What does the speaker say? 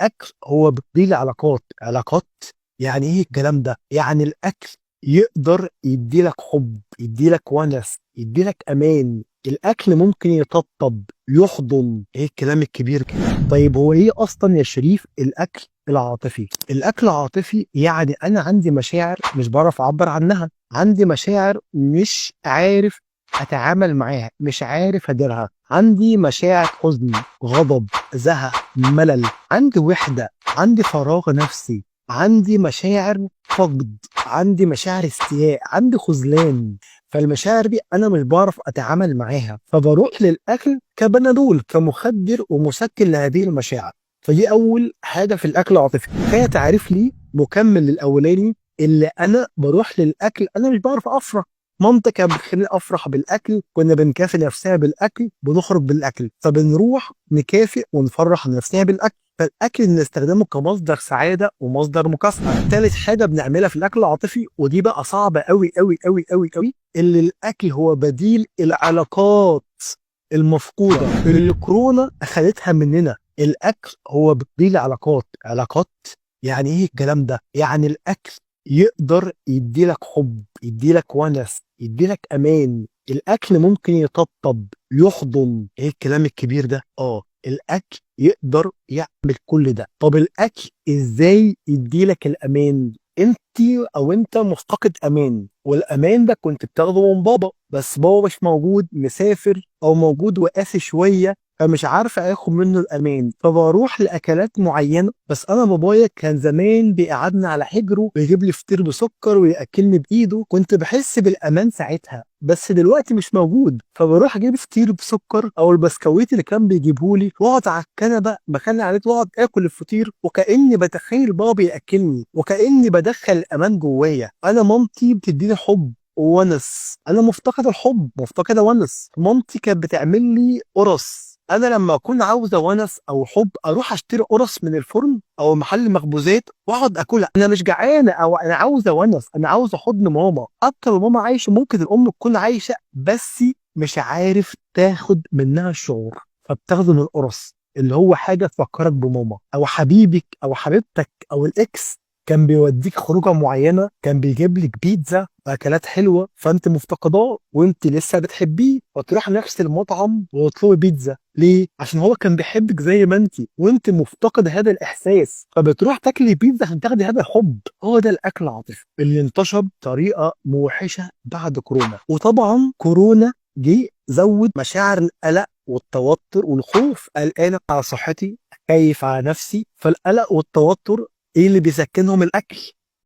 الاكل هو بديل علاقات. علاقات يعني ايه الكلام ده؟ يعني الاكل يقدر يديلك حب، يديلك ونس، يديلك امان. الاكل ممكن يطبطب، يحضن. ايه الكلام الكبير كده؟ طيب هو ايه اصلا يا شريف الاكل العاطفي؟ الاكل العاطفي يعني انا عندي مشاعر مش بعرف اعبر عنها، عندي مشاعر مش عارف اتعامل معاها، مش عارف اديرها، عندي مشاعر حزن، غضب، زهق، ملل، عندي وحدة، عندي فراغ نفسي، عندي مشاعر فقد، عندي مشاعر استياء، عندي خذلان. فالمشاعر دي انا مش بعرف اتعامل معاها، فبروح للاكل كبنادول، كمخدر ومسكن لهذه المشاعر. فدي اول حاجة في الاكل العاطفي. كفاية تعريف لي مكمل للاولاني، اللي انا بروح للاكل انا مش بعرف افرح. مامتي كانت بتخليني افرح بالاكل، كنا بنكافئ نفسنا بالاكل، بنخرج بالاكل، فبنروح نكافئ ونفرح نفسنا بالاكل. فالاكل بنستخدمه كمصدر سعادة ومصدر مكافاة. ثالث حاجة بنعملها في الاكل العاطفي، ودي بقى صعبة قوي قوي قوي قوي قوي، اللي الاكل هو بديل العلاقات المفقودة اللي كورونا اخذتها مننا. الاكل هو بديل علاقات. علاقات يعني ايه الكلام ده؟ يعني الاكل يقدر يديلك حب، يديلك ونس، يديلك امان. الاكل ممكن يطبطب، يحضن. ايه الكلام الكبير ده؟ الاكل يقدر يعمل كل ده. طب الاكل ازاي يديلك الامان؟ انت او انت مفتقد امان، والامان ده كنت بتاخده من بابا، بس بابا مش موجود، مسافر او موجود وقاسي شوية، فمش عارفه اخد منه الامان، فبروح لاكلات معينة. بس انا بابايا كان زمان بيقعدنا على حجره ويجيب لي فطير بسكر وياكلني بايده، كنت بحس بالامان ساعتها، بس دلوقتي مش موجود، فبروح اجيب فطير بسكر او البسكويت اللي كان بيجيبه لي، واقعد على الكنبة مكان عليه، واقعد اكل الفطير وكاني بتخيل بابا بياكلني، وكاني بدخل الامان جوايا. انا مامتي بتديني حب وونس، انا مفتقد الحب، مفتقد ونس. مامتي كانت بتعمل لي قرص، انا لما اكون عاوزه ونس او حب اروح اشتري قرص من الفرن او محل مخبوزات واقعد اكلها. انا مش جعانة او انا عاوزه ونس، انا عاوزه حضن ماما اكتر. ماما عايشه، ممكن الام تكون عايشه بس مش عارف تاخد منها الشعور، فبتاخده من القرص اللي هو حاجة تفكرك بماما او حبيبك او حبيبتك او ال ex كان بيوديك خروجه معينة، كان بيجيب لك بيتزا واكلات حلوة، فانت مفتقداه وانت لسه بتحبيه، فتروح نفس المطعم وتطلبي بيتزا. ليه؟ عشان هو كان بيحبك زي ما انت، وانت مفتقد هذا الاحساس، فبتروح تاكلي بيتزا عشان تاخدي هذا الحب. هو ده الاكل العاطفي اللي انتشر بطريقة موحشه بعد كورونا. وطبعا كورونا جه زود مشاعر القلق والتوتر والخوف. قلقان على صحتي، خايف على نفسي، فالقلق والتوتر ايه اللي بيسكنهم؟ الاكل.